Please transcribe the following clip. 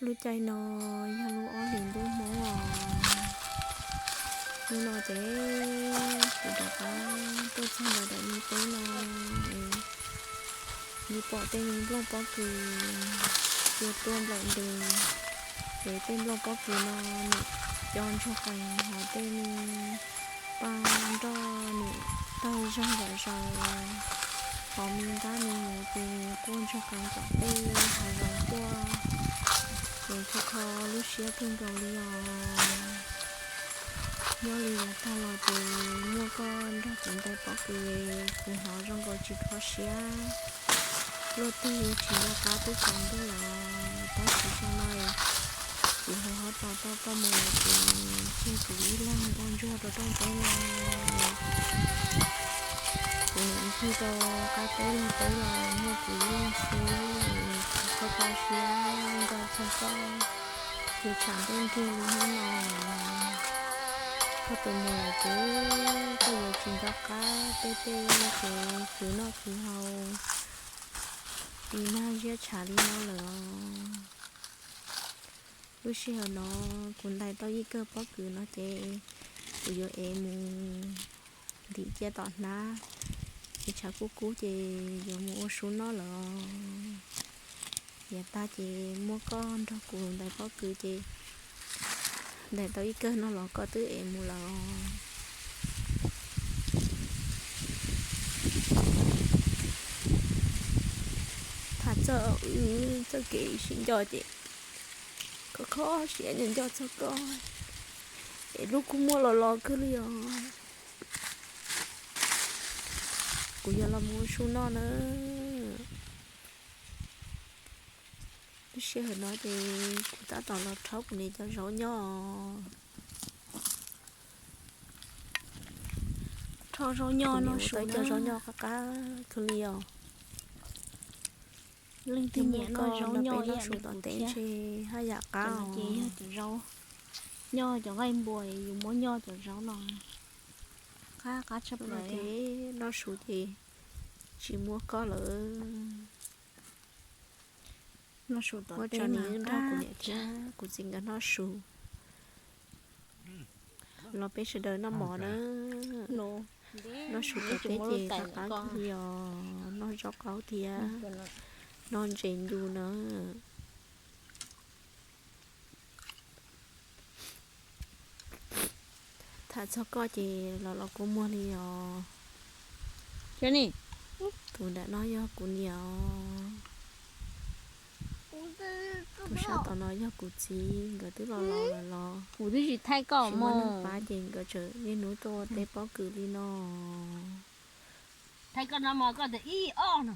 Lub caij no yog lub ob hlis ntuj Hmoob os. Hnub no ces kuv rov qab tuaj txog ntawm daim me teb no es yuav pom tej me nplooj pob kws cia tuaj nplaum ntev, ces tej nplooj pob kws no nim co ntsuag qees hos tej me paj nroj nim tawg zog zom zaws, hos me ntab me nyuv ces quaj ntsuag qees tom tej hav zoov tuaj, ces kho kho lub siab kawg nkaus li os. Nyob li yav tag los ces muaj koj nrog kuv ntais pob kws, kuv hnov zoo nkaus tsis kho siab. Luaj twg tsis nco qab twb tsaus ntuj lawm, tab sis xyoo no kuv hlawv hov tos tau koj mus lawm ces tseg kuv ib leeg npau ntsuag rau rooj teb no. Kuv niam ncig rau qab teb lug teb los muaj kuv ib leeg xwb, kuv kho kho siab nco txog koj, kuv tshav ntuj nrig li hnub no. Koj tus mus lawm ces koj yuav tsis nco qab tej tej kev khwv noj khwv haus, tis nag ziab tshav li no lawm os. Lub sij hawm no kuv ntais tau ib kawg pob kws no ces kuv yuav ev mus ntim cia tom hnab, es tshav kub kub ces yuav mus ua su noj lawm os. Yav tag ces muab koj nrog kuv ntais pob kws ces ntais tau ib kawg no los koj twb ev mus lawm os. Tham txog wb txoj kev sib nco ces kho kho siab nco nco txog koj, es lub kua muag los los kawg li os. Kuv yuav los mus ua su noj na. Lub sij hawm no ces kuv tab tom los rhaub kuv niam cov zaub nyob. Rhaub zaub nyob no, kuv niam ua tau cov zaub nyob qab qab kawg li os. Leej twg nyiam noj zaub nyob peb noj su tom teb ntshe haj yam qab os. Nyob cov nqaij npua yus muab nyob cov zaub no qab qab tshaj plaws. Noj su ces tsis muab koj lawm. Muab tso nim nrog kuv niam thiab kuv txiv nkawd noj su. Los peb sawv daws noj mov na. Noj su tom teb ces qab qab kawg li os, noj zaub qaub thiab noj ntses ncu na. Tham txog koj ces los los kua muag li os. Tus nram no yog kuv niam os. Tus sab tom no yog kuv txiv, nkawd twb los los lawm los. Kuv twb tsis thaij koj, tsis muaj neeg pab ces nkawd tseem niaj hnub tuaj ua teb pob kws li no. Thaij koj no mas koj tias ib ob no.